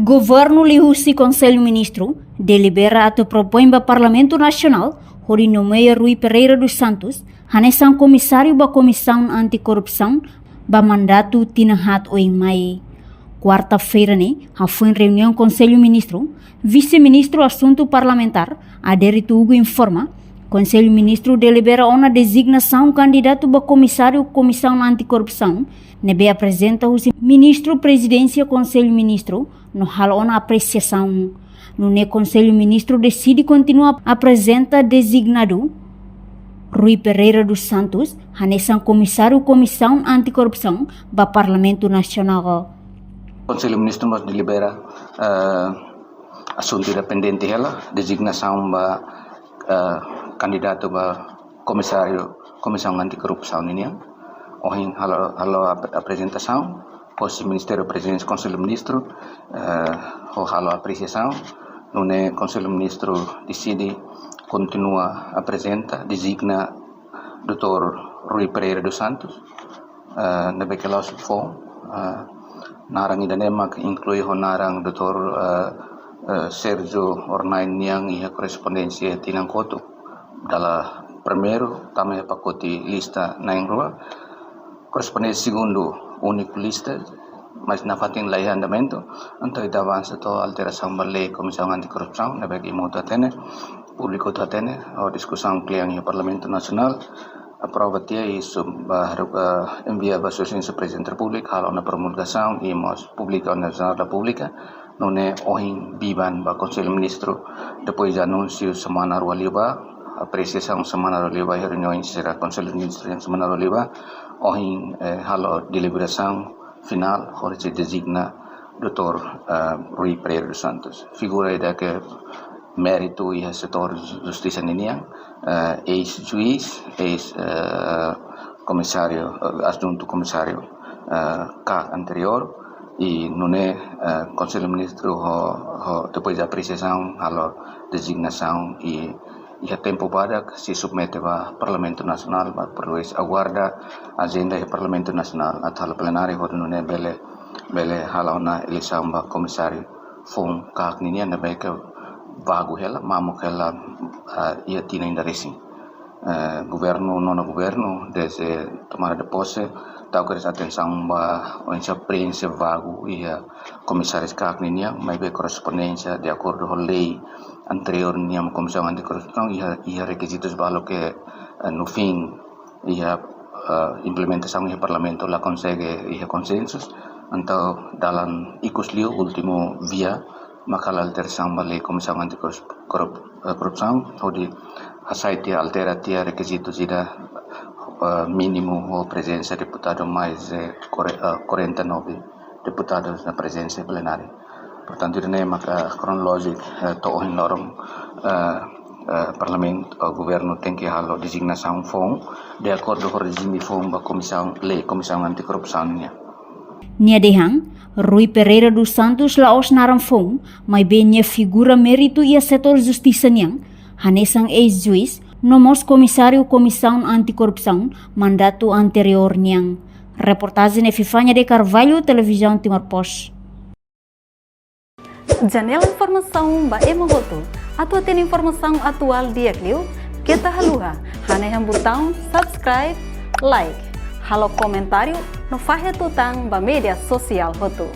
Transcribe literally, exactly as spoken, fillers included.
Governu liuhusi Konsellu Ministru delibera atu propoin ba Parlamentu Nasionál hodi nomeia Rui Pereira dos Santos hanesan komisáriu ba Komisaun Anti-Korrupsaun ba mandatu tinan haat oin mai. Kuarta-feira ne'e hafoin reuniaun Konsellu Ministru, Vise-Ministru Asuntu Parlamentár, Adérito Hugo informa, Konsellu Ministru delibera ona dezignasaun kandidatu ba komisáriu Komisaun Anti-Korrupsaun, ne'ebé aprezenta husi Ministru Prezidénsia Konsellu Ministru, no halo ona apresiasaun. Nune'e Konsellu Ministru deside kontinua aprezenta dezignadu Rui Pereira dos Santos hanesan komisáriu Komisaun Anti-Korrupsaun ba Parlamentu Nasionál. Konsellu Ministru mós delibera, eh, asuntu ida pendente hela, dezignasaun ba, eh, kandidatu ba komisáriu Komisaun Anti-Korrupsaun ninian. Ohin halo, halo ap-, aprezentasaun, husi Ministériu Prezidénsia Konsellu Ministru, eh, ho halo apresiasaun, nune'e Konsellu Ministru deside kontinua aprezenta, dezigna doutór Rui Pereira dos Santos, eh, ne'ebé ke la'ós foun, eh, naran ida-ne'e mak inklui ho naran doutór, eh, eh, Sérgio Hornai nian iha korrespondénsia tinan kotuk. Dala primeiru, tama iha pakote lista na'in-rua. Korrespondénsia segundu, úniku lista, mas nafatin la iha andamentu. Entaun ita avansa to'o alterasaun ba lei Komisaun Anti-Korrupsaun, ne'ebé ke imi hotu hatene, públiku hotu hatene, ho diskusaun kle'an iha Parlamentu Nasionál, aprova tiha i sub-, ba, eh, envia ba Sua Exelénsia Prezidente Repúblika, halo ona promulgasaun i mós publika ona Jornál da Públika, nune'e ohin biban ba Konsellu Ministru, depois de anúnsiu semana rua liubá, apresiasaun semana rua liubá, reuniaun sira Konsellu Ministru iha semana rua liubá, ohin, eh, halo deliberasaun finál, hodi dezigna doutór, eh, Rui Pereira dos Santos. Figura ida ke méritu iha setór justisa ninian, eh, eis-juís, eis, eh, komisáriu, eh, adjuntu komisáriu, eh, KAK anteriór, i nune'e, eh, Konsellu Ministru ho, ho, depois de apresiasaun, halo dezignasaun i iha tempu badak sei submete ba Parlamentu Nasionál, ba, depois aguarda ajenda iha Parlamentu Nasionál atu halo plenária, hodi nune'e bele, bele halo ona eleisaun ba komisáriu foun KAK ninian, ne'ebé ke vagu hela, mamuk hela, ah, iha tinan ida resin. Eh, governu, nonu governu, desde tomada de pose, tau kedas atensaun ba oinsá preenxe vagu iha komisáriu KAK ninian, maibé korrespondénsia, de akordu ho lei anteriór nian Komisaun Anti-Korrupsaun, iha, iha rekizitus balu ke, eh, no fim, iha, eh, implementasaun iha Parlamentu la konsege iha konsensu. Entaun dalan ikus liu, últimu via, mak halo alterasaun ba lei Komisaun Anti-Korrup-, Korrup-, eh, Korrupsaun, hodi hasai tiha, altera tiha rekizitu ida, eh, mínimu ho prezensa deputadu mais, eh, kore-, eh, quarenta e nove deputadus na prezensa plenária. Portantu, ida-ne'e maka kronolójiku, eh, to'o ohin loron, eh, eh, Parlamentu, eh, governu tenke halo dezignasaun foun, de akordu ho rejime foun ba komisaun, lei Komisaun Anti-Korrupsaun nian. Nia dehan, Rui Pereira dos Santos la'ós naran foun, maibé nia figura méritu iha setór justisa nian, hanesan eis-juís, no mós komisáriu Komisaun Anti-Korrupsaun mandatu anteriór nian. Reportajen Epifania de Carvalho, Televizaun Timor Post. Janela informasaun ba ema hotu. Atu hatene informasaun atuál di'ak liu, keta haluha hanehan butaun subscribe, like, halo komentáriu, no fahe tutan ba média sosiál hotu.